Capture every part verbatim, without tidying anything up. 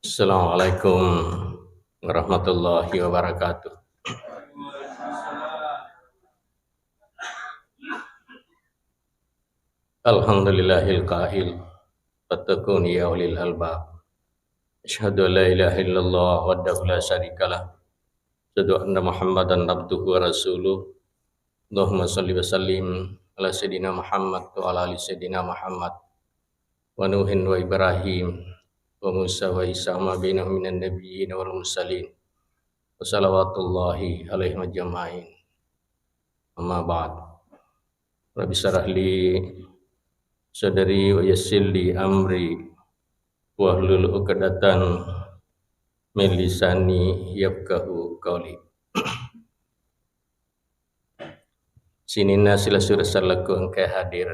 Assalamualaikum warahmatullahi wabarakatuh. Alhamdulillahil qail, fattaquni ya ulil albab. Asyhadu an la ilaha illallah wahdahu la syarikalah. Asyhadu anna Muhammadan abduhu wa rasuluh. Allahumma shalli wa sallim ala Sayyidina Muhammad wa ala ali Sayyidina Muhammad. Wa Nuhin wa Ibrahim wa Musa wa Isa wa ma bainahum minan nabiyyin wal mursalin. Wa salawatullahi alaihim ajma'in. Amma ba'd. Rabbi syrah li sadri wa yassir li amri wahlul uqdatan min lisani yafqahu qawli. Sininna silessureng sellekku engkae hadir,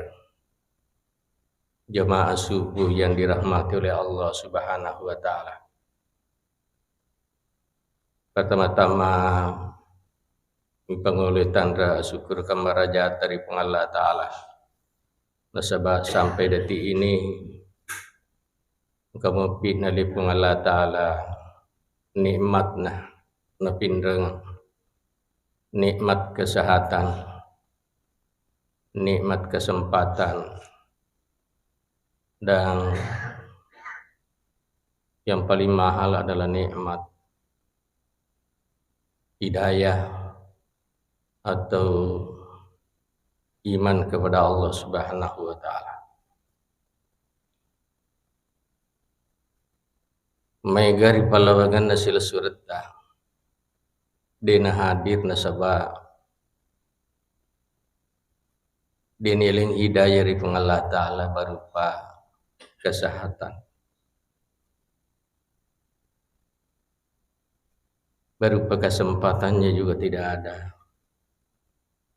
jamaah subuh yang dirahmati oleh Allah Subhanahu wa Ta'ala. Pertama-tama, mipangoloi tanra syukur kammarajata ri Puang Allah Ta'ala. Nasaba sampai detik ini, engka mopi nalai Puang Allah Ta'ala nikmatna, napinreng nikmat kesehatan, nikmat kesempatan, dan yang paling mahal adalah nikmat hidayah atau iman kepada Allah Subhanahu wa Ta'ala. Maega ri pallawangenna silessuretta, de nahadir nasaba de naeleng hidayah ri Puang Allah Ta'ala berupa kesehatan. Berupa kesempatannya juga tidak ada.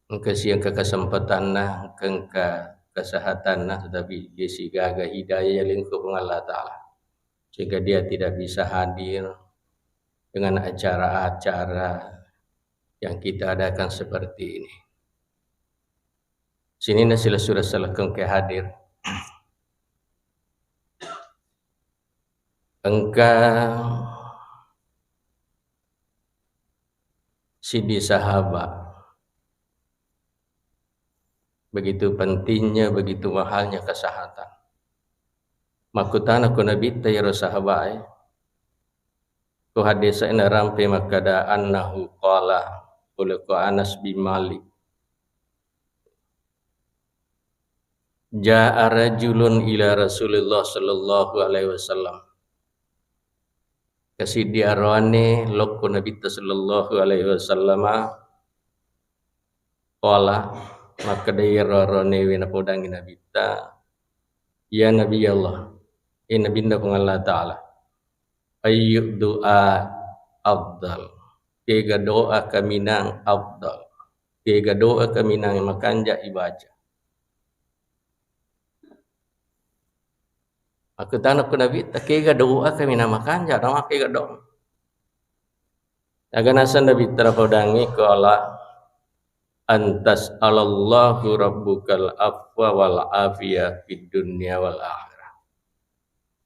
Engka siengka kesempatanna, engka, engka kesehatanna, tetapi de sigaga hidayah yalengko Puang Allah Ta'ala. Sehingga dia tidak bisa hadir dengan acara-acara yang kita adakan seperti ini. Sininna silessureng sellekku engka hadir. Engka siddi sahabat. Begitu pentingnya, begitu mahalnya kesehatan. Makkutana ko Nabitta iyaro sahabae, ko hadise narampe makkeda, annahu qala, uleko Anas bin Malik, ja'a rajulun ila Rasulillah sallallahu alaihi wasallam. Kasiddi aroane lokko Nabitta sallallahu alaihi wasallama, qala, makkeda iyaro aroanewe napodangi Nabitta, ya Nabi Allah, e Nabinna Puang Allah Ta'ala, ayyu du'a afdal, kega doa kaminang afdal, kega doa kaminang makanja ibaca. Makkutana ko Nabitta, kega doa kaminang makanja, na makkega doa. Aga naseng Nabitta napodangi, qala, antas alallahu rabbukal afwa wal afiyah fid dunya wal akhirah.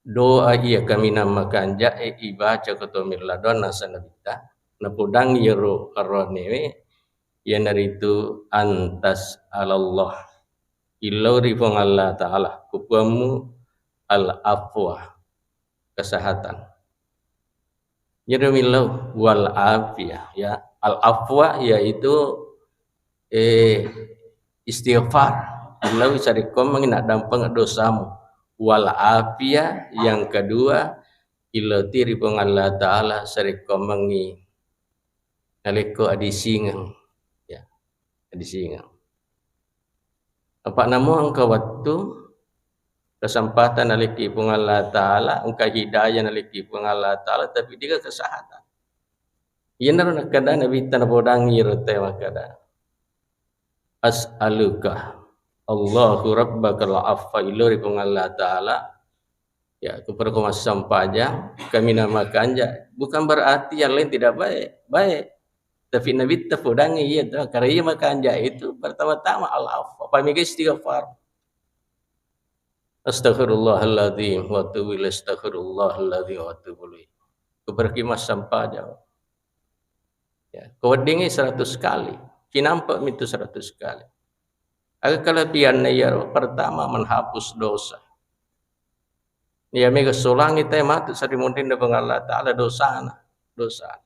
Doa iya kaminang makanja'e ibaca ko tomella doang, naseng Nabitta. Napodangi iyaro aroanewe, iyanaritu antas alallah, illau ri Puang Allah Ta'ala, kupuammu al-afwa, kesehatan. Jadi millau wal afiyah, ya. Al-afwa yaitu, eh, istighfar. Millau sarekkoammengngi naddampeng dosamu. Wal afiyah yang kedua, illau ti ri Puang Allah Ta'ala sarekkoammengngi nalekko adisingeng. Ya, adisingeng. Apa namo engka wettu, kesempatan nalekki Puang Allah Ta'ala, engka hidayah nalekki Puang Allah Ta'ala, tapi de'ga kesehatan. Iyanaro nakkeda Nabitta napodangi iyaro tau makkeda, as'aluka Allahu rabbakal afwa, illau ri Puang Allah Ta'ala, ya, kepada ko massempajang, kaminang makanja, bukan berarti yang lain tidak baik, baik. Tapi Nabitta podangi iya to, karena iya makanja itu pertama-tama al-afwa, apa mega istighfar. Astaghfirullahaladzim wa atubu ilaih, astaghfirullahaladzim wa atubu ilaih. Kuperki massempajang. Ya, ko weddingngi seratus kali. Cinampe' mi tu seratus kali. Aga kelebihanna iyaro? Pertama, menghapus dosa. Iya mega solangi te matu sarimunrinna Puang Allah Ta'ala dosana, dosana.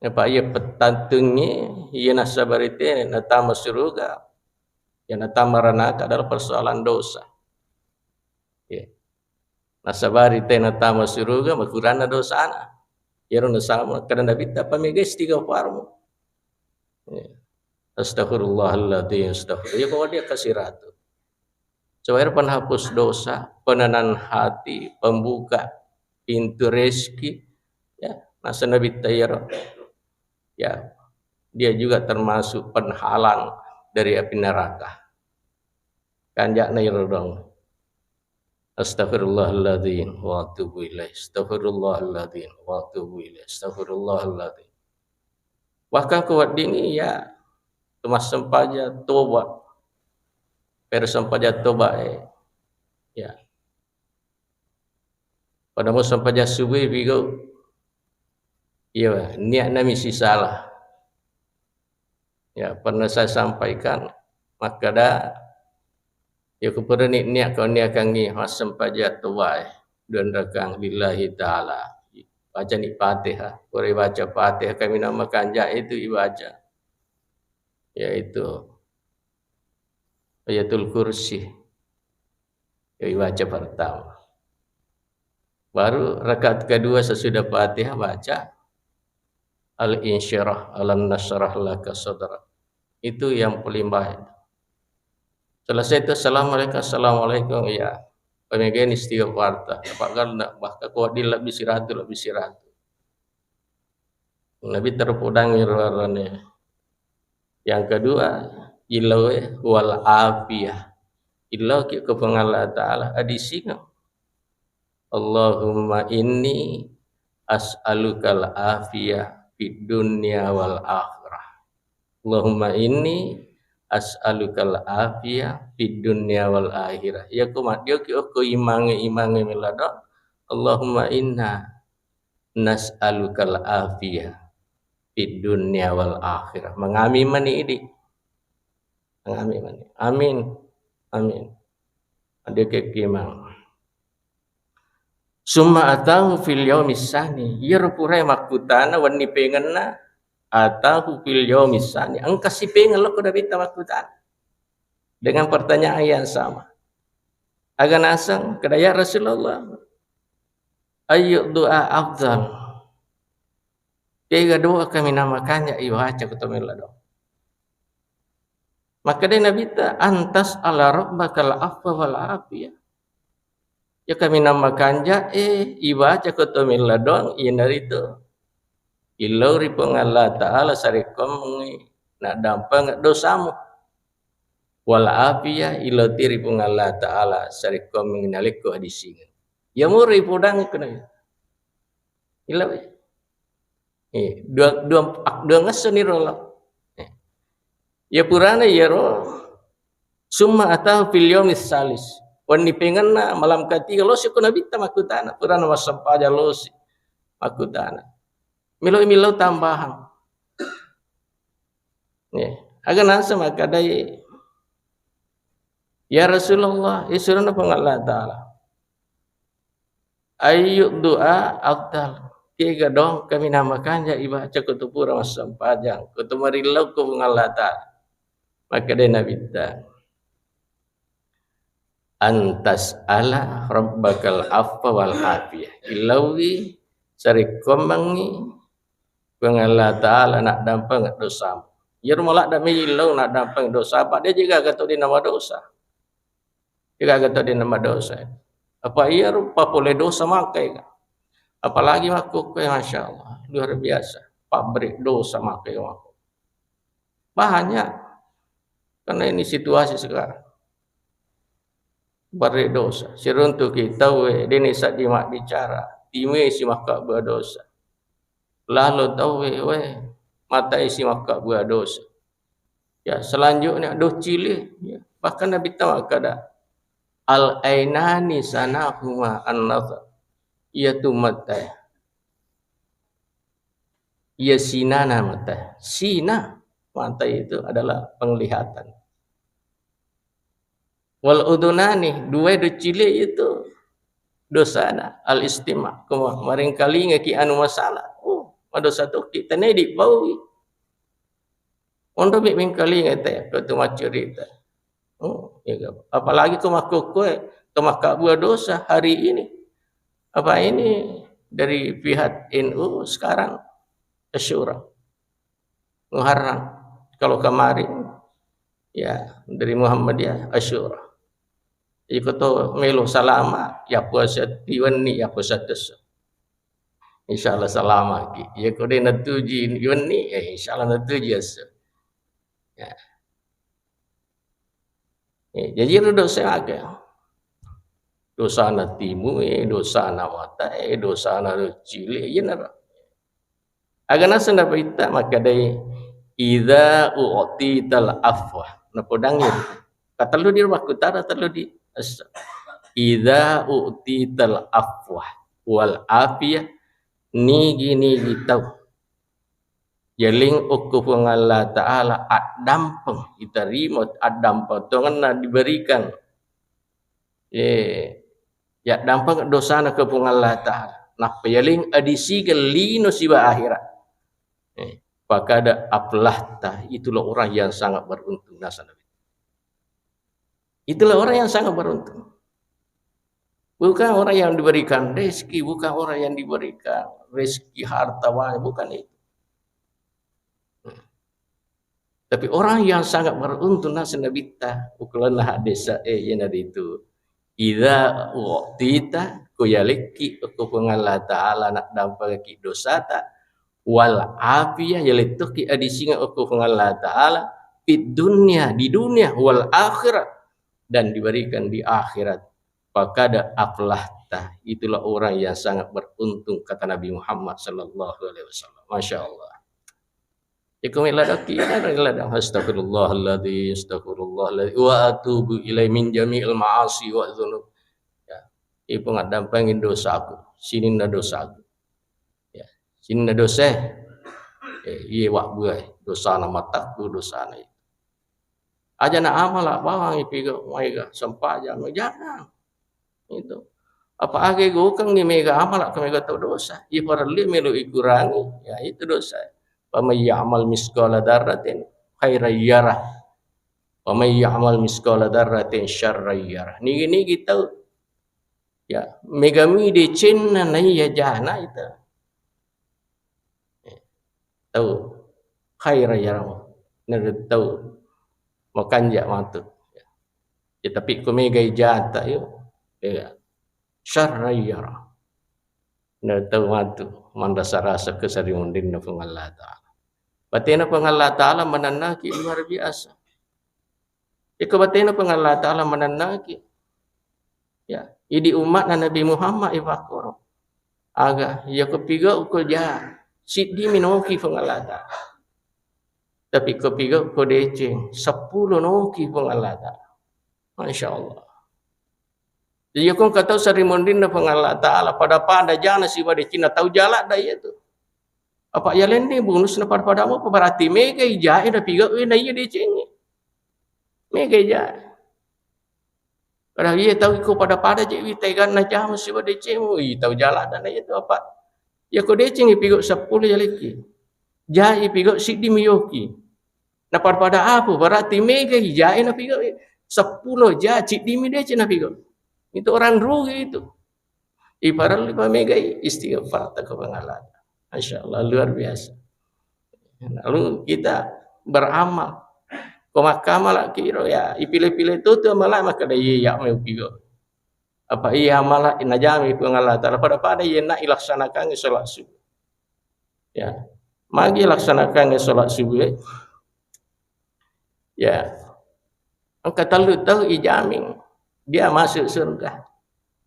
Apa iya pettantungngi, iya nassabari te natama suruga, ya natama ranaka adalah persoalan dosa. Ya. Nassabari te natama suruga, makuranna dosana. Iyaro nasama, kada nabitta pamega istighfarmu. Ya. Astaghfirullahaladzim, astaghfirullah. Ya, kalau dia kasih ratu. Coba penghapus dosa, penenang hati, pembuka pintu rezeki. Ya, nasa nabitta iyaro. Ya, dia juga termasuk penghalang dari api neraka. Kanja'na iyaro dong. Astaghfirullahaladzim wa atubu ilaih. Astaghfirullahaladzim wa atubu ilaih. Astaghfirullahaladzim. Bahkan ko weddingngi ya, tu massempajang toba. Pero sempajang toba, eh. Ya. Pada mau sempajang subuh, bigo. Iya, niatna mi sisala. Ya, pernah saya sampaikan, makkada, ya, ku pernah ni-, niat kau niakangi massempajang toba, eh, dua rakang lillahi ta'ala. Baca ni Fatihah, pura baca Fatihah, kami nama kanja itu ibaca. Yaitu Ayatul Kursi. Ya, ibaca pertama. Baru rakaat kedua sesudah Fatihah baca Al-Insyirah, Alam Nasyrah Laka Sadrak. Itu yang paling baik. Selesai itu, "Assalamualaikum, assalamualaikum." Ya, pamegani istighfar ta. Apa kan nak, bahkan kuat di lebih siratu, lebih siratu. Nabi terpudangi ruarane. Yang kedua, illawe wal afiyah. Illau ki ke Puang Allah Ta'ala, adisingeng. Allahumma inni as'alukal afiyah fid dunya wal akhirah. Allahumma inni as'alukal afiyah fid dunya wal akhirah. Ya ko maddio ki okko imange, imange melado. Allahumma inna nas'alukal afiyah fid dunya wal akhirah. Mangami mani idi. Mangami mani. Amin. Amin. Adeke kimang. Summa atahu fil yaumis sani. Iyaro purai makkutana wenni pengenna, atahu fil yaumis sani. Engka sipengeng lokko Nabitta makkutana. Dengan pertanyaan yang sama. Aga naseng, kada, "Ya Rasulullah, ayyu du'a afdal?" Kega doa kaminang makanja ibaca ko to mella doang. Makkeda Nabitta, "Antas'ala rabbakal afwa wal afiyah." Ya kaminang makanja e ibaca ko to mella doang, iyanaritu illau ri Puang Allah Ta'ala sarekkoammengngi naddampengeng dosamu. Wal afiyah, illau ti ri Puang Allah Ta'ala sarekkoammengngi nalekko adisingeng. Iya muro ipodang ko na. Illau. Eh, dua, dua, ak-, dua ngesso ni rolo. Eh. Ya purana iyaro, summa atahu fil yaumis salis. Wenni pengenna malam katiga losi ko Nabitta makkutana, purana massempajang losi makkutana. Melo, millau tambahang. Ya. Aga nasa makkadai, "Ya Rasulullah, ya surana Puang Allah Ta'ala. Ayyu du'a afdal?" Kega doang kaminang makanja ibaca ko to pura massempajang, ko to marillau ko Puang Allah Ta'ala. Makkeda Nabitta, "Antas'ala rabbakal afwa wal afiyah." Illauwi sarekkoammengngi Puang Allah Ta'ala naddampengeng dosamu. Iyaro maladda mi illau naddampengeng dosa, apa de jiga gato di nama dosa. Degaga tau de namadosa. Apa iyaro papole dosa makkega. Apalagi makkukkoe, Masya Allah, luar biasa. Pabrik dosa makkega makko. Banyak. Karena ini situasi sekarang. Pabrik dosa. Siruntuki tauwe, deni saddi mabbicara. Timue si makkabua dosa. Lalo tauwe, we, matai si makkabua dosa. Ya, selanjutnya doccili, ya. Bahkan Nabitta makkeda, Al-ainani sanahuma an-nazar. Iyatu mata. Iya sinana mata. Sina mata itu adalah penglihatan. Wal udunani, dua doccili itu dosana, al-istima', kuma-, maringkalingaki anu masalah. Oh, madosa tokki, tenedi paui. Onromi mingkalinga te, ko tu maccarita. Oh, iya. Apalagi ko makkokkoe, to makkabua dosa hari ini. Apa ini dari pihak N U sekarang Asyura. Muharram. Kalau kemarin, ya, dari Muhammadiyah, Asyura. Iko to melo salama, ya puasa tiwenni, ya puasa tesso. Insya Allah salama ki. Ya ko de natuji wenni, ya insya Allah natuji esso. Ya. Eh, jadi ro dosa aga. Dosana timu, eh, dosana mata, eh, dosana cili, iya naro. Aga naseng Nabitta makkadai, "Idza u'tital afwa." Napodangngi. Katellu di makkutara tellu di. Idza u'tital afwa wal afiyah, nigi-nigi tau yaling okko Puang Allah Ta'ala addampeng, itarima addampeng tongenna diberikan. Eh, yaddampeng dosana ke Puang Allah Ta'ala. Nappa yaling adisige lino siba akhirat. Eh, fakada aflahta, itulah orang yang sangat beruntung, naseng Nabi. Itulah orang yang sangat beruntung. Bukan orang yang diberikan rezeki, bukan orang yang diberikan rezeki harta banyak, bukan itu. Tapi orang yang sangat beruntung, naseng Nabitta, ukulanna hadis, eh, iyanaritu, "Idza u'tita," ko yalekki okko Puang Allah Ta'ala naddampengekki dosata, "wal afiyah," yalettoki adisingeng okko Puang Allah Ta'ala, "fid dunya," di dunia, "wal akhirah," dan diberikan di akhirat. "Fakada aflahta," itulah orang yang sangat beruntung, kata Nabi Muhammad sallallahu alaihi wasallam. Masya Allah. Iko mela doki, ladang, astagfirullahaladzim, astagfirullahaladzim, wa atubu ilai min jami'il ma'asi wa dzunub. Ya, ipo ngaddampengin dosaku, sininna dosaku. Ya, sininna dosa. Eh, iye wabbuai, dosana matakku, dosana itu. Aja na amala bawang ipiga maega sempajang, jangan. Itu. Apa aga gokeng ni mega amala ke mega to dosa. Iya parellu melo ikurangi. Ya itu dosa. Wa may ya'mal misqala dzarratin khairan yarah. Wa may ya'mal misqala dzarratin syarran yarah. Nigi-nigi tau. Ya, megami decenna naiya jana itu. Tau khairan yarah. Nere tau makanja matu. Ya, tapi ko megai jata yo. Ya. Syarran yarah. Nere tau matu manrasa-rasa ke sarimunrinna Puang Allah Ta'ala. Batena Puang Allah Ta'ala manennaki luar biasa. Iko batena Puang Allah Ta'ala manennaki. Ya, idi umma'na Nabi Muhammad ipakkoro. Aga, iya ko pigau ko ja, siddi minoki Puang Allah Ta'ala. Tapi ko pigau ko deceng, seppulo noki Puang Allah Ta'ala. Masya Allah. Iya ko engka tau sarimunrinna Puang Allah Ta'ala, pada-pada jana siba decenna tau jala da iya tu. Apa yalenni bonusna pada-pada mo, berarti megai jae na pigau na iya decengnge. Megai jae. Padahal iya tau iko pada-pada je wi teganna jama siba decengmu, ih, tau jala da na iya tu apa. Ya ko deceng ipigau seppulo yalekki. Jae ipigau siddi miyoki. Na pada-pada apa? Berarti megai jae na pigau. Seppulo ja, siddi mi deceng na pigau. Itu orang rugi itu. Iparellu pamegai istighfar ta ko Puang Allah. Masya Allah, luar biasa. Lalu kita beramal. Ko makkamala kiro ya, ipile-pile tu tu amala maka da iya ya mau pigo. Apa iya amala najami Puang Allah Ta'ala pada-pada iya na ilaksanakan sholat subuh. Ya. Magi laksanakan sholat subuh, eh. Ya. Engka tellu tau ijamin dia masuk surga.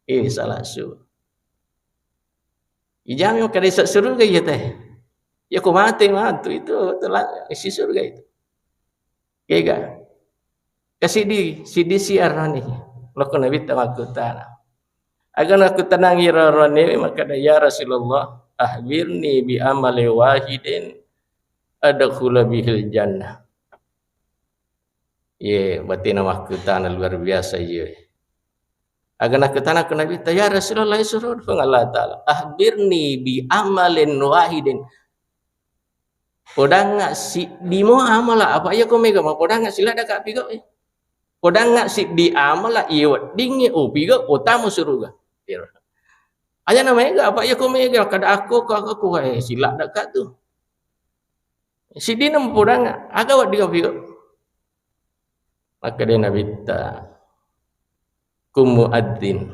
Eh, salah su. Ijamin engka desa surga iya teh. Ya ko mate matu itu telah isi surga itu. Kega. Kasidi, sidi siarani. Lokko Nabitta makkutana. Aga nakkutanangi roronewe makkeda, "Ya Rasulullah, akhbirni bi amali wahidin adkhula bihil jannah." Ye, batena makkutana luar biasa ye. Aga nakkutana ku Nabitta, "Ya Rasulullah, ya Rasulullah, Puang Allah Ta'ala, akhbirni bi amalin wahidin." Podangnga siddi mo amala, apa iya ko mega ma podangnga siladda ka pigo e. Podangnga siddi amala iye weddingnge, o pigo, o tamo suruga. Iro. Aja na mega, apa iya ko mega, kada akko, ko akko, ko, eh, siladda ka tu. Siddina mupodangnga, aga wedding pigo. Makkeda Nabitta, "Kum muadzin,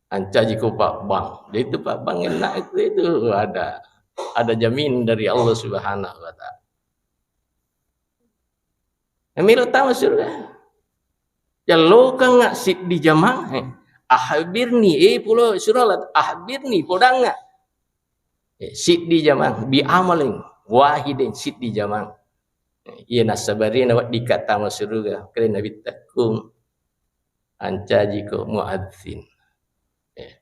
ancaji ko pabbang." Jadi itu pabbang enak itu, itu ada, ada jamin dari Allah Subhanahu wa Ta'ala. Melo tama surga. Jallokangnga siddi jamang, eh. Akhbirni, eh, pulo surala, akhbirni, podangnga. Eh, siddi jamang, bi amalin wahidin, siddi jamang. Eh, iya nasabari na wedding ka tama surga, kere Nabitta, "Kum, ancaji ko muadzin." Eh,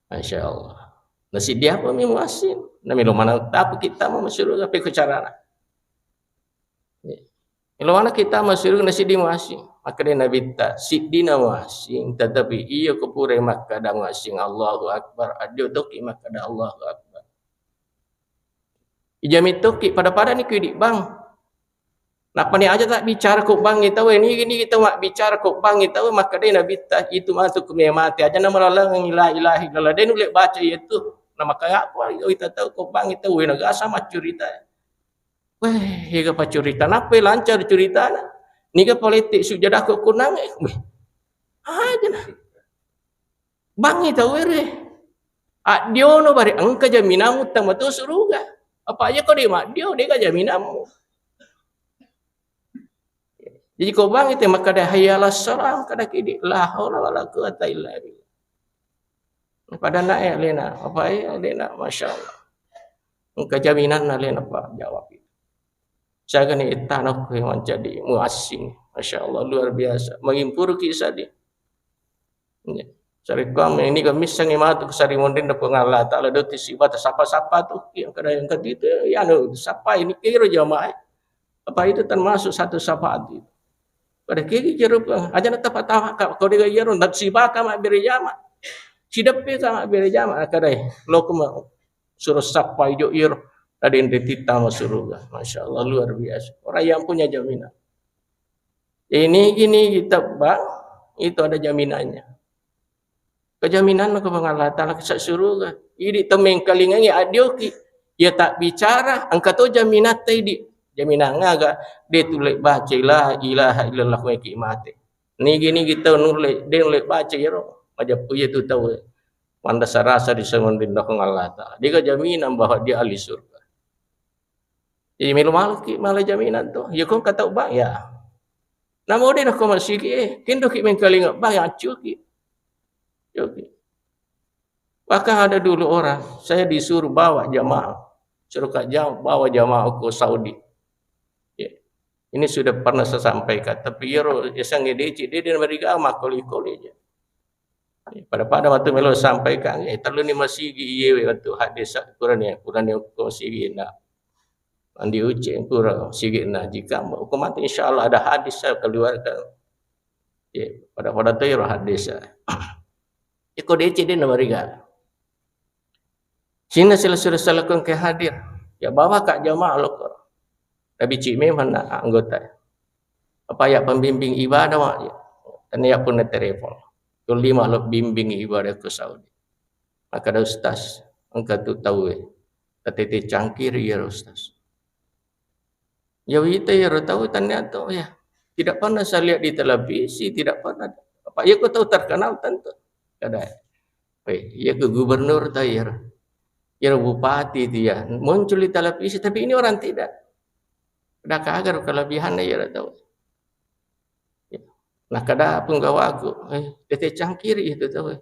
Masya Allah. Na siddi apa mi muazzin? Na melo maneng tapu kita mau masuk surga, peko carana. Melo mana kita masuk surga na siddi muazzin? Makkeda Nabitta, siddina muazzin, tetapi iya ko pura makkeda muazzin Allahu Akbar, addio toki makkeda Allahu Akbar. Ijami toki pada-pada ni kidi bang. Nappa ni aja tak bicara ko bangngi tau, nigi-nigi tau mabbicara ko bangngi tau, makkedai Nabitta, itu matu ku mate, aja na malalengengngi la ilaha illallah, de nulle baca iyatu. Na makanya apa ita tau ko bangngi tau, we nagasa maccurita. Weh, ega paccurita, nappa lancar curitana. Niga palette sujada ko kunang, eh, weh. Aja na. Bangngi tau ere. Addiono bare engka jaminammu tamato suruga. Apa aja ko de maddio, dega jaminammu. Jadi ko bangngi te makkada hayya alas shalah, kada kidi, la haula wala quwata illa billah. Pada nae alena, apa e alena, Masya Allah. Engka jaminan alena, Pak, jawab itu. Siaga ni ittana ko mancaji muassing. Masya Allah, luar biasa. Mangimpuruki sadi. Ya. Sarekkuang ini kami sangi matu ke sari mondin da Puang Allah Ta'ala, doti sibata sapa-sapa tu, yang kada, yang ketiga, ya, anu, sapa ini kira jamaah. Apa itu termasuk satu syafaat itu? Pada kiri kira Puang, aja na tapa-tapa ka, kau dega iyaro, dan sibaka mabbere jama. Sideppe ka mabbere jama, kadai, lo kuma suruh sapa ijo iyaro, tadi yang dititta ma suruga. Masya Allah, luar biasa. Orang yang punya jaminan. Ini gini kita bang, itu ada jaminannya. Kejaminan ko Puang Allah Ta'ala ke suruga. Idi temengkalingangi adioki. Iya tak bicara, engka to jaminatta idi. Jaminan aga, de tulle baca la ilaha illallah ko ki mate. Nigi-nigi tau nulle, de nulle baca iyaro. Majeppu iya tu tau. Manda sarasa di sengondinna Puang Allah Ta'ala. Dega jaminan bahwa dia ahli surga. Jadi melo maloki mala jaminan to. Ya ko engka tau bang, ya. Namo de nako masigi, eh, kendoki mengkalinga bang, ya cuki. Cuki. Bahkan ada dulu orang, saya disuruh bawa jamaah. Suruh Kak Jam, bawa jamaah ke Saudi. Ya. Ini sudah pernah saya sampaikan, tapi iyaro, ya, sange deci, dia, dia meriga, makoli-koli aja. Pada-pada matu melo sampaikan, eh, tellu ni masigi iyewe matu hadis, kurani, kurani ko masigi na. Andi uceng pura sigi na jika ko mate, insya Allah ada hadis saya keluarkan. Ya, pada-pada tu iyaro hadis saya. Iko deci de na meriga. Sina sila sudah salakun ke hadir. Ya, bawa Kak jamaah lo ko. Tapi cik memang na anggota. Apa ya pembimbing ibadah, Mak? Ya. Tania pun telepon. Tuli mak lo bimbing ibadah ke Saudi. Maka ada ustaz, engka tu tau, eh. Tatete cangkir ya ustaz. Ya wita ya tau tania tu ya. Tidak pernah saya lihat di televisi, tidak pernah. Apa ya kau tahu terkenal tentu. Kada. Eh, iya ke gubernur ta iyaro. Iyaro bupati tu ya, muncul di televisi, tapi ini orang tidak. Kada kagar kelebihannya iyaro tau. Ya. Nah, kada penggawaku, eh, tete cangkiri itu tau.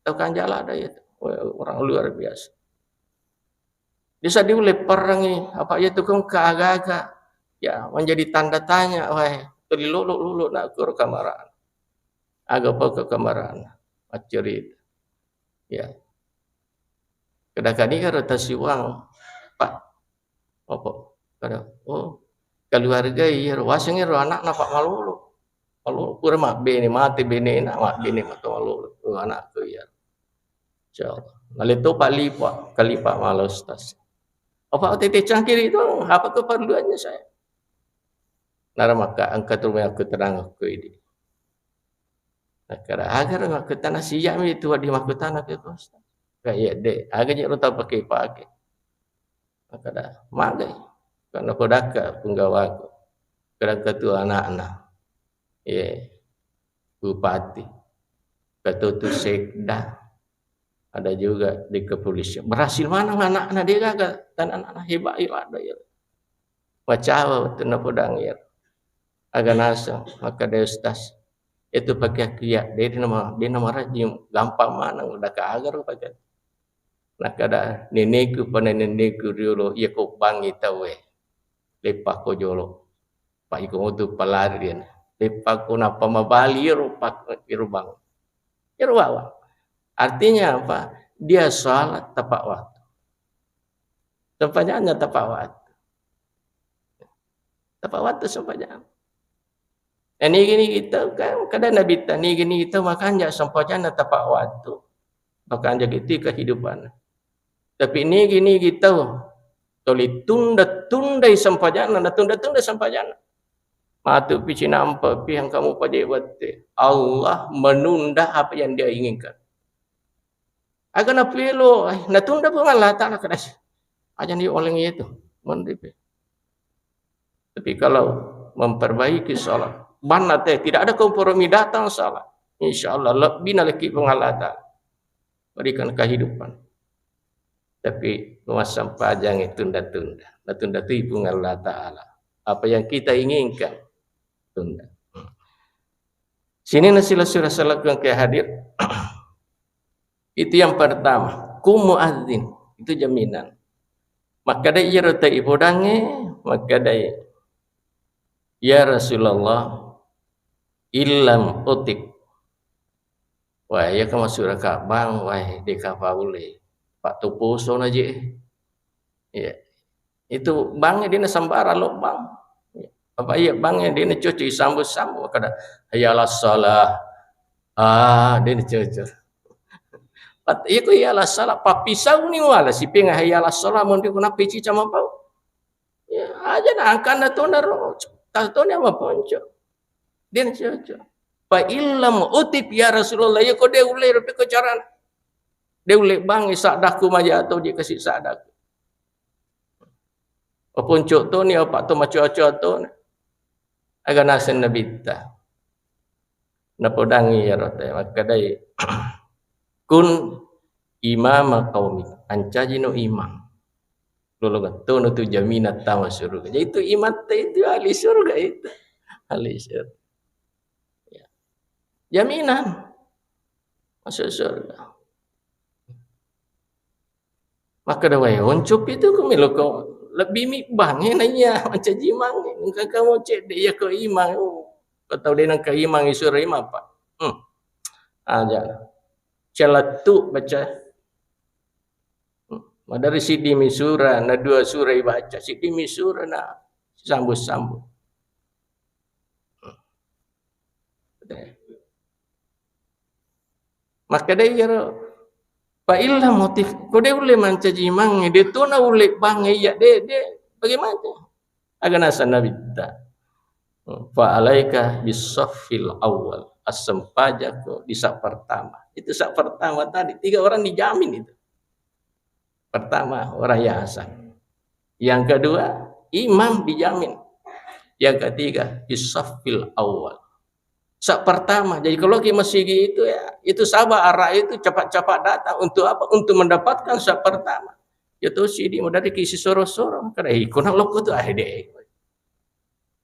Tau kanjala ada ya. Wah, orang luar biasa. Bisa diulle perangi, apa iya tu kong keagaga. Ya, menjadi tanda tanya, wah, tuli lolo-lolo nak kuro kamaraan. Aga pau ke kamarana, maccerita. Ya. Kada kani karo tasiwang, Pak. Apa? Kada, oh, keluarga iya, waseng ero anakna Pak malolo. Malolo, pura mabbene, mate benena, mabbene matu malolo. Oh, anakku iya. Insyaallah. Nale to Pak Lipa, kalipa malah Ustaz. Apa tete cangkiri itu, apa keperluannya saya? Nara maka engka tu aku terang aku ini. Nakkada, "Aga ro makkutana, sija'mi tu wedding makkutana ke, Ustaz?" Ka, "Iya, de', aga je' ro tau pake-pake." Nakkada, "Magai?" Ka, "Napodakka punggawaku, kadang ketua anakna, ye, bupati, ketua tu sekda, ada juga di kepolisian. Berhasil maneng anakna, de' gaga, tan anakna hebat, hebat do, ya." Macawa wettunna podang iyaro. Aga naseng, makkeda Ustaz, "Itu pake akkiya, de' nama, de' namarajing, gampang maneng, udah ka aga ro pake." Nakkeda, "Neneku, pada neneku riolo, iya ko bangi tauwe, leppako jolo. Pak iko mutu palari dia. Leppako nappa mabali iro pak, iro bang. Iro bawang." Artinya apa? Dia sholat tepat waktu. Sempajanna tepat waktu. Tepat waktu sempajang. Ya, nigi-nigi tau kan, kada Nabitta, nigi-nigi tau makanja sempajanna tepat waktu. Makanja gitu kehidupan. Tapi nigi-nigi tau tuli tunda-tundai sempajanna, natunda-tunda sempajanna. Matu pi cinampa pi engka mupaje wette. Allah menunda apa yang dia inginkan. Aga napelo, eh, natunda Puang Allah Ta'ala, kada si. Aja ni oleng itu, menripe. Tapi kalau memperbaiki salat, banna te, tidak ada kompromi, datang salat, insya Allah lebbi nalekki Puang Allah Ta'ala. Berikan kehidupan. Tapi massempajang itu tunda-tunda. Natunda tu Puang Allah Ta'ala. Apa yang kita inginkan, tunda. Sini nasi sura salakun ke hadir. Itu yang pertama, ku muadzin, itu jaminan. Makkedai iyaro tau ipodangnge, makkedai, "Ya Rasulullah, illam utik." Wah, iya ka masura ka bang, wah, de' ka paule. Pak tu poso na je. Iya. Itu bangnge de' nasembarang lo bang. Apa iya bangnge de' nacocok isambu-sambu kada hayya alas shalah. Ah, de' nacocok. Pat, iya ko hayya alas shalah, pappisau ni wala sipeng hayya alas shalah, mon de' ko nappi cica mapau. Ya, aja na angkanna tona ro, ta tona maponco. De' nacocok. Fa illam utib ya Rasulullah, iya ko de' ulle ro piko carana. De' ulle bang saddaku maja to je' kasi saddaku. Oponco toni, apa to macoa-coa tona. Aga naseng Nabitta. Napodangi iyaro te, makkedai, "Kun imama qaumik." Ancajino imang. Lolongeng tono tu jaminan tama surga. Jadi itu imang te itu ahli surga itu. Ahli surga. Ya. Jaminan masuk surga. Makkeda wae, "Onco pi tu ko melo ko lebbi mi bangnge na iya mancaji imang, engka kamu cedde iya ko imang." Oh, ko tau de' nengka imang isura imang, Pak. Hmm. Aja. Celettu baca. Hmm. Madari siddi mi sura, na dua sura ibaca, siddi mi sura na sambu-sambu. Makkeda iyaro, "Fa illam utib," ko de' ulle mancaji imang, de' to na ulle bangnge iya, de', de', bagaimana? Aga naseng Nabitta, "Fa alaika bis saffil awwal," assempajako di saf pertama. Itu saf pertama tadi, tiga orang dijamin itu. Pertama, orang yang azan. Yang kedua, imam dijamin. Yang ketiga, bis saffil awwal. Saf pertama. Jadi kalau ke masigi itu ya, itu sabar arah itu cepat-cepat datang. Untuk apa? Untuk mendapatkan saf pertama. Ya tuh sidi mau dari kisi soro-soro. Kada ikut nak loko tuh, ah, de'.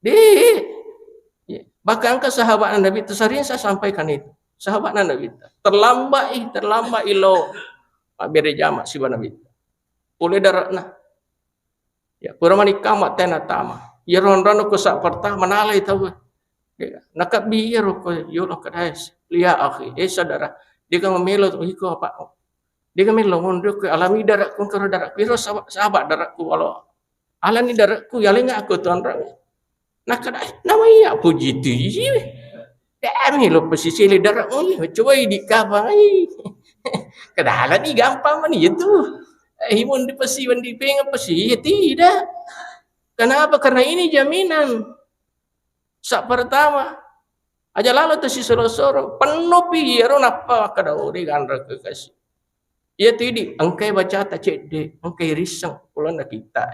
De'. Ya. Bahkan ke sahabat Nabi itu sering saya sampaikan itu. Sahabat Nabi itu terlambat, ih, terlambat ilo. Pak bere jama siba Nabi. Pole daratna. Ya, pura mani kama tena tama. Ya ron-ron ko saf pertama nalai tau. Ya, nakabbi ya ro ko yo lo kadai. Ya akhi, eh saudara, de' ka melo iko apa? De' ka melo monri ko alani dare'ku, karo dare'ku iro saba', saba' dare'ku walo. Alani dare'ku, yalengnga' ko tonrang. Nakkeda, eh, namanya puji tu, iya. De' melo pesisili dare'mu ni, coba idi' kapang, ai. Kada alani gampang mani itu. Eh, imun di pesi, wan di penga pesi, ya tidak. Kenapa? Karena ini jaminan. Sa' pertama, aja' lalo tu sisoro-soro, pennopi iyaro nappa makkeda, oh, de' ganra kekasi. Iya tu idi', engkai bacata cedde', engkai risseng, pulana kita.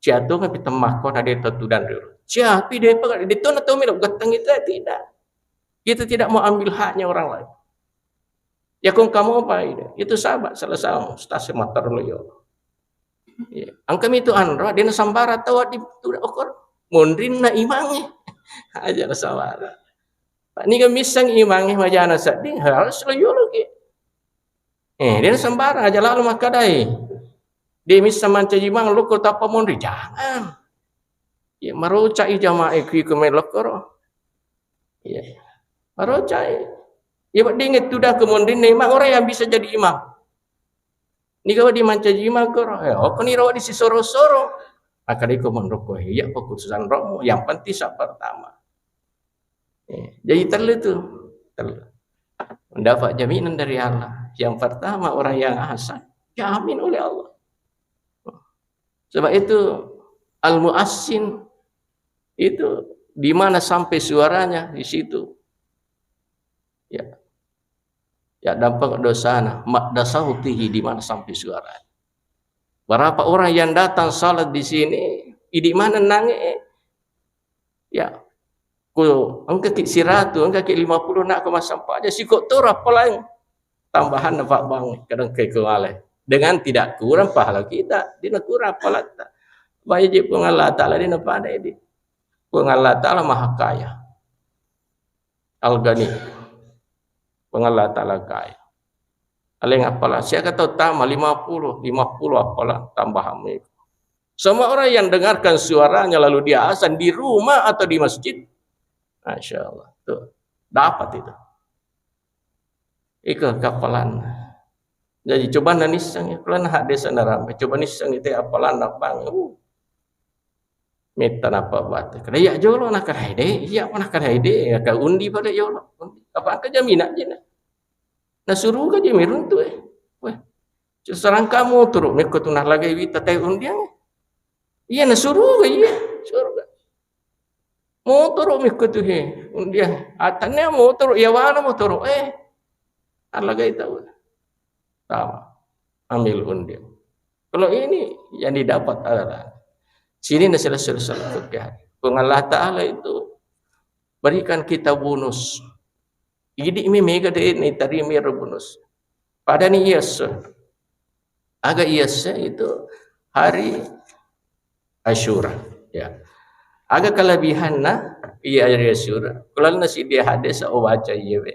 Ciatunga pi temmakko na de' to tudang ri ulu. Ciapi de' pa, de' to na to melo gattang itu, tidak. Kita tidak mau ambil haknya orang lain. Ya kong kamu apa ini? Itu sahabat salah seorang ustaz Sumatera Loyo. Iya. Engka mi tu anro, de' nasambara tau di tu okor. Monrinna imangnge. Aja' nasambara. Ni ga misseng imangnge majana sedding, harus loyo loki. Eh, de' nasambara, aja' lalo makkadai. De' misseng mancaji imang lokko tappa monri, jangan. Iya, maroca'i jamaah ku iko mai lokkoro. Iya. Maroca'i. Iya, weddingnge tudang ko monrinna imang, orang yang bisa jadi imam. Ni ga wedding mancaji imang koro. Eh, okko ni ro wedding sisoro-soro. Akkeda iko monro ko, iya keputusan rohmu. Yang penting sa' pertama. Eh, jadi tellu tu. Tellu. Mendapat jaminan dari Allah. Yang pertama orang yang azan, jamin oleh Allah. Sebab itu al-muazzin itu di mana sampai suaranya di situ. Ya. Ya, dampak dosana, madda sautihi, di mana sampai suaranya. Berapa orang yang datang salat di sini, idi' maneng nangnge, ya, ku engka ki siratu, engka ki lima puluh nak ko massempajang, siko to rappalang tambahanna pabbang, kadang ke kuale. Dengan tidak kurang pahala kita, de' nakurang pahalata. Baik je Puang Allah Ta'ala, de' napada idi'. Puang Allah Ta'ala Maha Kaya. Al-Ghani. Puang Allah Ta'ala kaya. Aleng appalang, siaga tau tama lima puluh, lima puluh appalang tambahan mega. Semua orang yang dengarkan suaranya lalu dia azan di rumah atau di masjid, Masya Allah, tuh, dapat itu. Iko kappalan. Jadi coba nanisseng, kalau nah desa narame, coba nisseng itu appalan bang. Uh. Metta nappa bate. Kada iya jolo, na kada ede, iya na kada ede, ya ka undi pada jolo. Undi. Apa angka jamina je na. Na suruga je miruntu eh. Weh. Seserang kamu turu mekko tu nalagai wita tai undiang. Iya na suruga, iya. Suruga. Motoro mekko tu he. Undiang. Atannya motoro, iya wana motoro eh. Nalagai tau. Tama. Ambil undiang. Kalau ini yang didapat adalah sini na selesai ke hari. Puang Allah Ta'ala itu berikan kita bonus. Idi' mi mega de' ni tarima ro bonus. Pada ni iyesse. Aga iyesse itu hari Asyura. Ya. Aga kelebihanna iya hari Asyura. Kulalna si dia hadis, oh, baca iya we.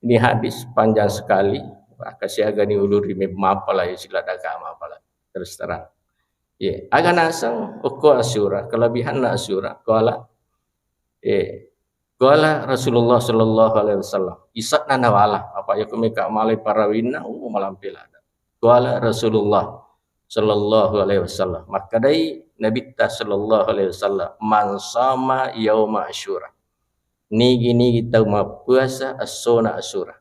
Ini hadis panjang sekali, maka siaga ni uluri mapalai sila daga mapalai. Terus terang. Ye, aga naseng okko Asyura, kelebihanna Asyura. Qala, eh, qala Rasulullah sallallahu alaihi wasallam. Isakna nawala, apa ya kumeka malai parawinna, uh, malampe lada. Qala Rasulullah sallallahu alaihi wasallam. Makkadai Nabitta sallallahu alaihi wasallam, "Man sama yauma Asyura." Nigi-nigi tau mappuasa essona Asyura.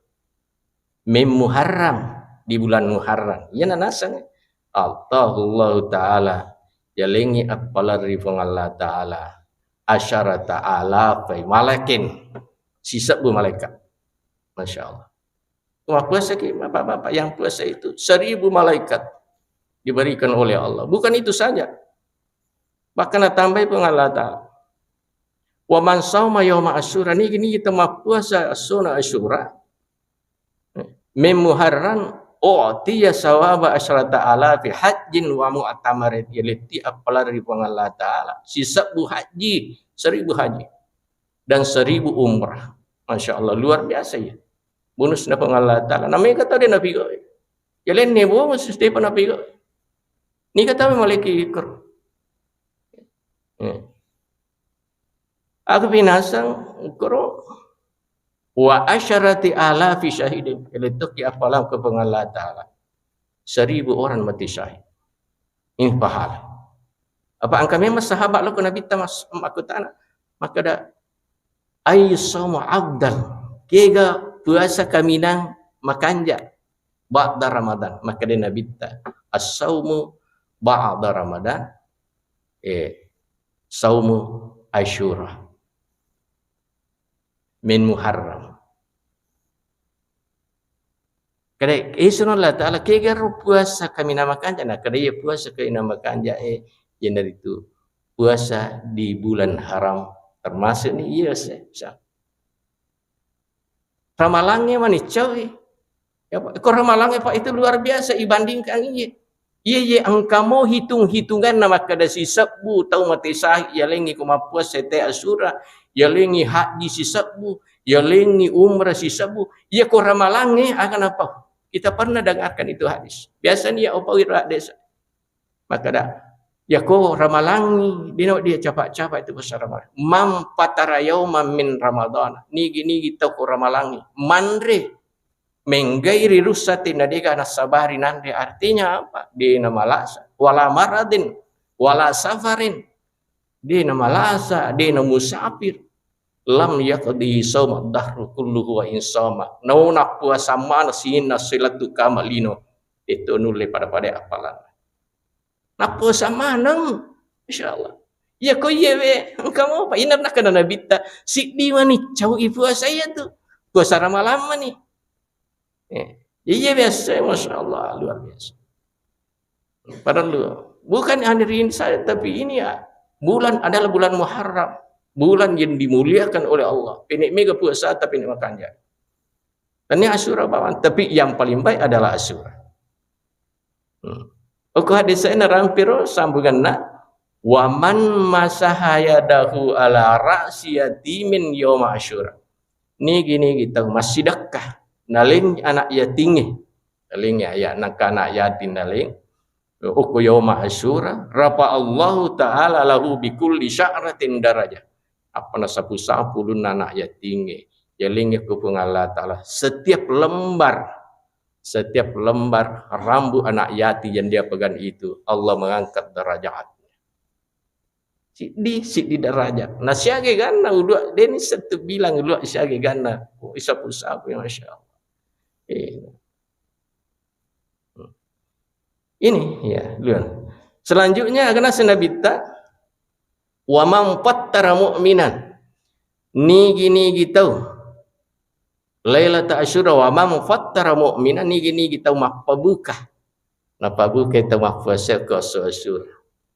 Mem Muharram, di bulan Muharram. Iyana naseng. Atahullahu ta'ala. Yalengngi appalang ri Puang Allah Ta'ala. Asyarata alafai malakin. Sisebbu malaikat. Masya Allah. Mappuasa ki, Bapak-bapak, yang puasa itu seribu malaikat diberikan oleh Allah. Bukan itu saja. Bahkan natambai Puang Allah Ta'ala. Wa man sauma yauma Asyura, nigi-nigi tau mappuasa essona Asyura, mem Muharram, u'tiya sawaba asyrata alafi hajjin wa mu'tamarin, yaletti appalang ri Puang Allah Ta'ala sisebbu haji, seribu haji, dan seribu umrah. Masya Allah, luar biasa ya. Bonusna Puang Allah Ta'ala. Namanya kata dia Nabi kau. Yalenne bonus Stefan Nabi kau. Ni kata malaikat ikor. Eh. Aku pinasang koro Wa asyarati alafi syahidin, lettoki appalang ke Puang Allah Ta'ala. Seribu orang mati syahid. Ini pahala. Apa engka memang sahabat lo ke Nabi ta mas-, makkutana, makkeda, "Ayu saumu afdal?" Kega puasa kaminang makanja ba'da Ramadan? Makkeda Nabi ta, "As-saumu ba'da Ramadan, eh, saumu Asyura min Muharram." Kada, eh, sunna Allah Ta'ala, kegaro puasa kaminang makanja? Nah, kada iya puasa kaminang makanja, eh, iyanaritu puasa di bulan haram, termasuk ni iya se-, sa-, Ramalangnge maniccaui. Ya, Pak, ko Ramalangnge, Pak, itu luar biasa ibandingkan iye. Iye, iye, engka mo hitung-hitunganna makkeda sisebbu tau mate syahid, yalengngi ko mappuasa te Asyura, yalengngi haji sisebbu, yalengngi umrah sisebbu. Iya ko Ramalangnge, aga napa? Kita pernah dengarkan itu hadis. Biasanya ya, opawira desa. Makkeda, yako Ramalangngi, dino dia capa-capa itu bahasa Ramalang. "Man fatara yauman min Ramadana." Nigi-nigi tau ko Ramalangngi manre, menggairi rusati, na dega nassabari nanre. Artinya apa? De namalasa. Wala maradin, wala safarin. De namalasa, de namusafir. Lam yaqdi sauma dahru kulluhu wa in sama. Nau nappuasa mana sininna selatu kama lino. Itu nulle pada-pada apalan. Nappuasa maneng, insyaallah. Iya ko iya we, engka mopa. Ina nakkeda Nabitta, siddi mani cau i puasa iya tu. Puasa Ramalang mani. Eh, iya biasa, masya Allah, luar biasa. Padahal bukan hadirin saya, tapi ini ya, bulan adalah bulan Muharram, bulan yang dimuliakan oleh Allah. Pene mega puasa, tapi ini makanya. Tania Asyura bawang, tapi yang paling baik adalah Asyura. Hmm. Oko hadis saya narampiro sambunganna, "Wa man masaha yadahu ala ra'si yatimin yauma Asyura." Nigi-nigi tau massidekka naleng anak yatingnge. Naleng ya, ya, nangka anak yatim naleng. Oko yauma Asyura, rafa Allahu ta'ala lahu bikulli sya'ratin darajah. Apa nasapu-sapu ulunna anak yatingnge. Yalengnge ko Puang Allah Ta'ala. Setiap lembar, setiap lembar rambut anak yatim yang dia pegang itu, Allah mengangkat derajatnya. Siddi, siddi derajat. Nah, siaga ganna ulua, deni setu bilang ulua siaga ganna. Oh, isapu-sapu, ya, Masya Allah. Eh. Ini, ya, duluan. Selanjutnya, karena senabitta, "Wa man fattara mu'minan." Nigi-nigi tau. Lailata Asyura, "Wa man fattara mu'minan," nigi-nigi tau mappabuka. Nappabuka tau mappuasa ko esso Asyura.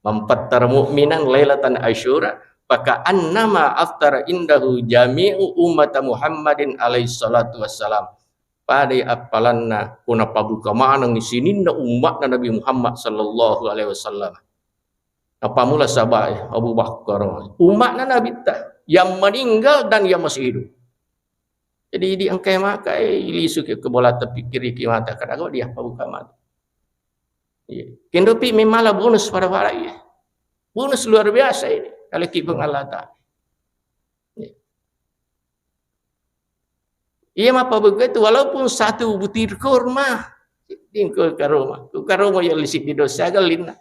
"Man fattara mu'minan lailatan Asyura, faka'annama aftara indahu jami'u ummata Muhammadin alaihi salatu wassalam." Padai appalanna ko nappabuka maneng sininna ummatna Nabi Muhammad sallallahu alaihi wasallam. Nappamula sahabat Abu Bakar, ummatna Nabitta yang meninggal dan yang masih hidup. Jadi di engkai makai lisu ke bola terpikir ki mata kada kok dia pabbuka mata. Iya. Kendopi memala bonus pada-pada iya. Bonus luar biasa ini kalau ki Puang Allah Ta'ala. Iya. Iya, mappabuka itu walaupun satu butir kurma, dingko karoma. Ku karoma ya lisi di dosa galinna.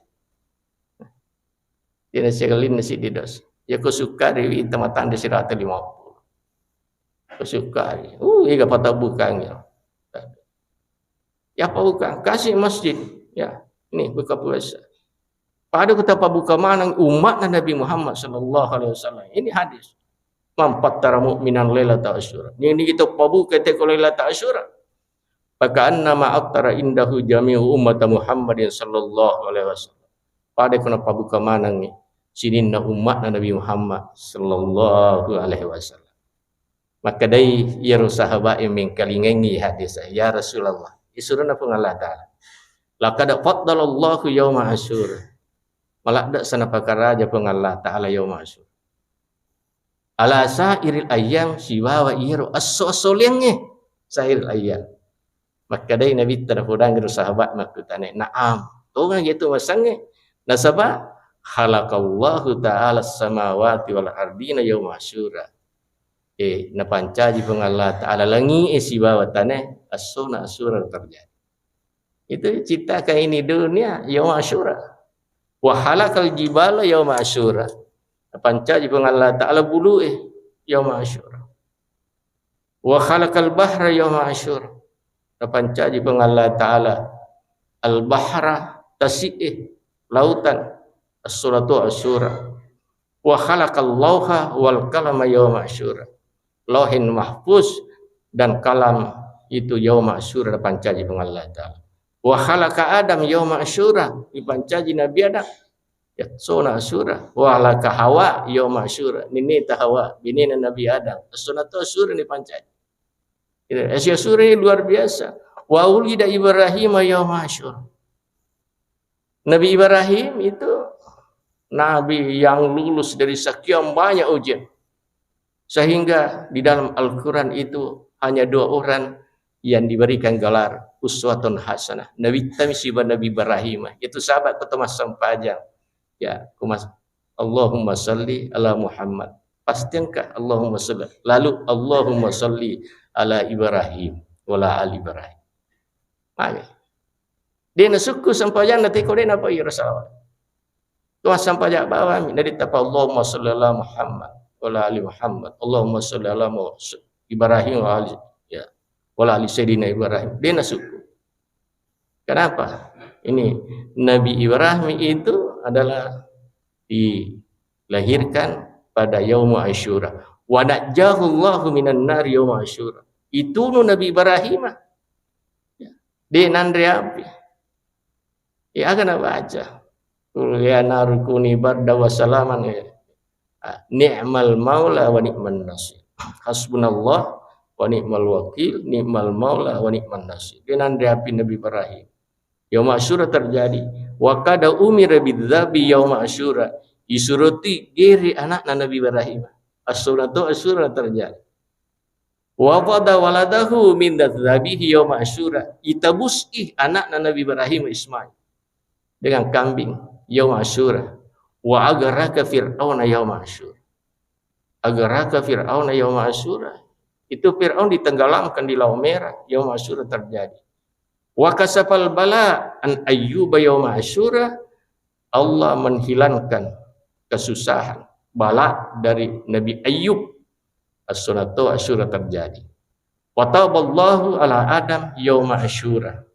Dia nasi galinna si di dosa. Ya ko sukkari wi tamatande sirata lima puluh. Ko sukkari. Uh, iga patabukang ya. Ya pabbuka, kasih masjid. Ya, ini buka puasa. Pada kita pabbuka maneng umatna Nabi Muhammad sallallahu alaihi wasallam. Ini hadis. "Man fattara mu'minan lailata Asyura." Ini, ini kita pabbuka teko lailata Asyura. "Faka'annama aftara indahu jami'u ummata Muhammadin sallallahu alaihi wasallam." Pada kuna pabbuka maneng sininna umatna Nabi Muhammad sallallahu alaihi wasallam. Makkedai iyaro sahabat yang mengkalingengi hadis, "Ya Rasulullah, isuruna Puang Allah Ta'ala, laqad faddalallahu yauma Asyura." Maladde sanapakaraja Puang Allah Ta'ala yauma Asyura. "Ala sa'iril ayyam," sibawa iyaro esso-esso liangnge, sa'iril ayyam. Makkedai Nabitta napodangi ro sahabat makkutana, "Na'am, tongang yetu masangnge. Nasaba khalaqallahu ta'ala samawati wal ardina yauma Asyura." Eh, napancaji Puang Allah Ta'ala langi'e sibawa tanae, essona Asyura terjadi. Itu ciptakan ini dunia, yauma Asyura. Wa khalaqal jibala yauma Asyura. Napancaji Puang Allah Ta'ala bulu'e, yauma Asyura. Wa khalaqal bahra yauma Asyura. Napancaji Puang Allah Ta'ala al-bahra, tasi'e, lautan, essona to Asyura. Wa khalaqal lauha wal qalama yauma Asyura. Lauhin Mahfuz dan kalam itu yauma Asyura napancaji Puang Allah Ta'ala. Wa khalaqa Adam yauma Asyura, dipancaji Nabi Adam. Ya, essona Asyura. Wa khalaqa Hawa yauma Asyura. Ninita Hawa, binena Nabi Adam. Essona to Asyura dipancaji. Gitu. Esi Asyura ini luar biasa. Wa wulida Ibrahim yauma Asyura. Nabi Ibrahim itu nabi yang lulus dari sekian banyak ujian. Sehingga di dalam Al-Quran itu hanya dua orang yang diberikan gelar uswatun hasanah. Nabi Tami siba Nabi Ibrahim. Itu sahabat pertama sempajang. Ya, kumas Allahumma salli ala Muhammad. Pasti engka Allahumma salli. Lalu Allahumma salli ala Ibrahim wala ali Ibrahim. Magi. De nasukku sempajanna teko de napa iro salawat. Tuang sempajang bawami, nadittapa Allahumma salli ala Muhammad, wala ali Muhammad, Allahumma salli ala Mu-, Ibrahim wa ali, ya, wala ali Sayyidina Ibrahim. De nasukku. Kenapa? Ini Nabi Ibrahim itu adalah dilahirkan pada Yaumu Asyura. Wa najjahu Allahu minan nar Yaumu Asyura. Itu nu Nabi Ibrahim. Ya. De nanre api. Ya, aga nabaca. Qul ya naru kuni barda wa salaman, ya. Ah, ni'mal maula wa ni'man nasir. Hasbunallah wa ni'mal wakil, ni'mal maula wa ni'man nasir. De nanre api Nabi Ibrahim. Yauma Asyura terjadi. Wa kada umira bidzabi yauma Asyura. Isuroti gere anakna Nabi Ibrahim. As-sunatu Asyura terjadi. Wa qada waladahu min dzabihi yauma Asyura. Itabusi anakna Nabi Ibrahim Ismail dengan kambing yauma Asyura. Wa agraka Fir'auna yauma Asyura. Agraka Fir'auna yauma Asyura. Itu Fir'aun ditenggelamkan di Laut Merah, yauma Asyura terjadi. Wa kasafal bala an Ayyuba yauma Asyura. Allah menghilangkan kesusahan, bala dari Nabi Ayub. As-sunatu Asyura terjadi. Wa taballahu ala Adam yauma Asyura.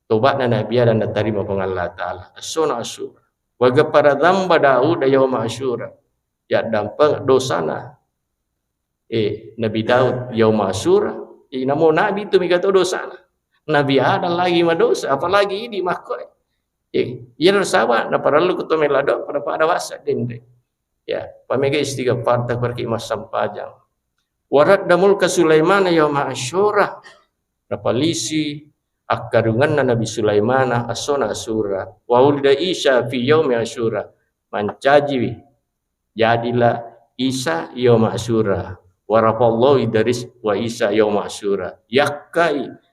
Tobatna Nabi Adam natarima Puang Allah Ta'ala. Essona Asyura. Wa ghafara dzamba Daud yauma Asyura. Yaddampeng dosana, eh, Nabi Daud yauma Asyura. Eh, namo Nabi itu mega to dosana. Nabi Adam lagi madosa, apalagi idi makkoe. Eh, iya nasaba naparellu ko to mela doa pada-pada wasa dende. Ya, pamega istighfar, takbir ki massempajang. Wa radda mulka Sulaiman yauma Asyura. Napalisi akkarunganna Nabi Sulaimana essona Asyura. Wa wulida Isa fi yaumi Asyura. Mancajiwi, jadilah Isa yauma Asyura. Wa rafa'allahu Idris wa Isa yauma Asyura. Yakkai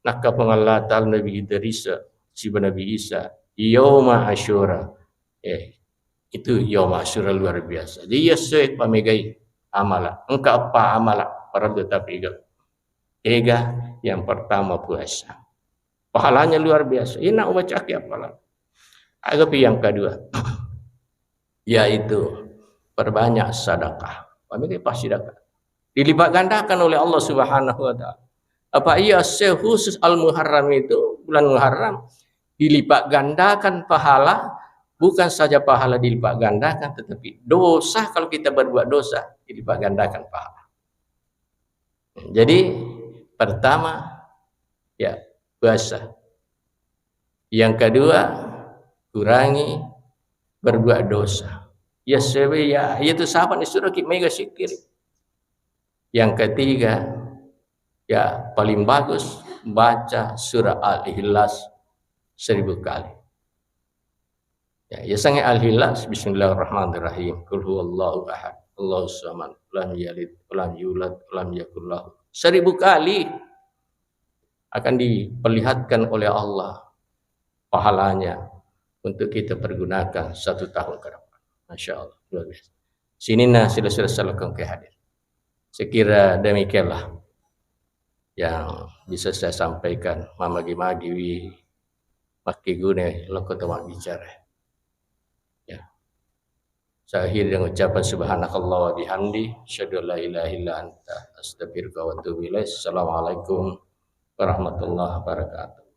nakka Puang Allah Ta'ala Nabi Idris siba Nabi Isa yauma Asyura. Eh, itu yauma Asyura luar biasa. Jadi, iya sesuai pamegai amala. Engka eppa amala, parellu tapi ega. Ega yang pertama puasa. Pahalanya luar biasa. Ina ubacaki apala. Agapi yang kedua, yaitu perbanyak sedekah. Pamegai passidekah. Dilipat gandakan oleh Allah Subhanahu wa Ta'ala. Apa iya se khusus Al-Muharram itu, bulan Muharram, dilipat gandakan pahala, bukan saja pahala dilipat gandakan, tetapi dosa, kalau kita berbuat dosa, dilipat gandakan pahala. Jadi, pertama, ya, puasa. Yang kedua, kurangi berbuat dosa. Ya, sebe-, ya, itu sahabat disuruh ki mega sikir. Yang ketiga, ya, paling bagus baca surah Al-Ikhlas seribu kali. Ya, ya sange Al-Ikhlas, Bismillahirrahmanirrahim. Qul huwallahu ahad, Allahus samad, lam yalid, lam yulad, lam yakul lahu. Seribu kali akan diperlihatkan oleh Allah pahalanya untuk kita pergunakan satu tahun ke depan. Masya Allah, luar biasa. Sininna sila-sila salakang ke hadir. Sekira demikianlah yang bisa saya sampaikan. Mamagi-magiwi makkeguna lokko to mabbicara. Ya. Saya akhiri dengan ucapan subhanakallah wa bihamdi, asyhadu an la ilaha illa anta, astaghfiruka wa atubu ilaik. Assalamualaikum warahmatullahi wabarakatuh.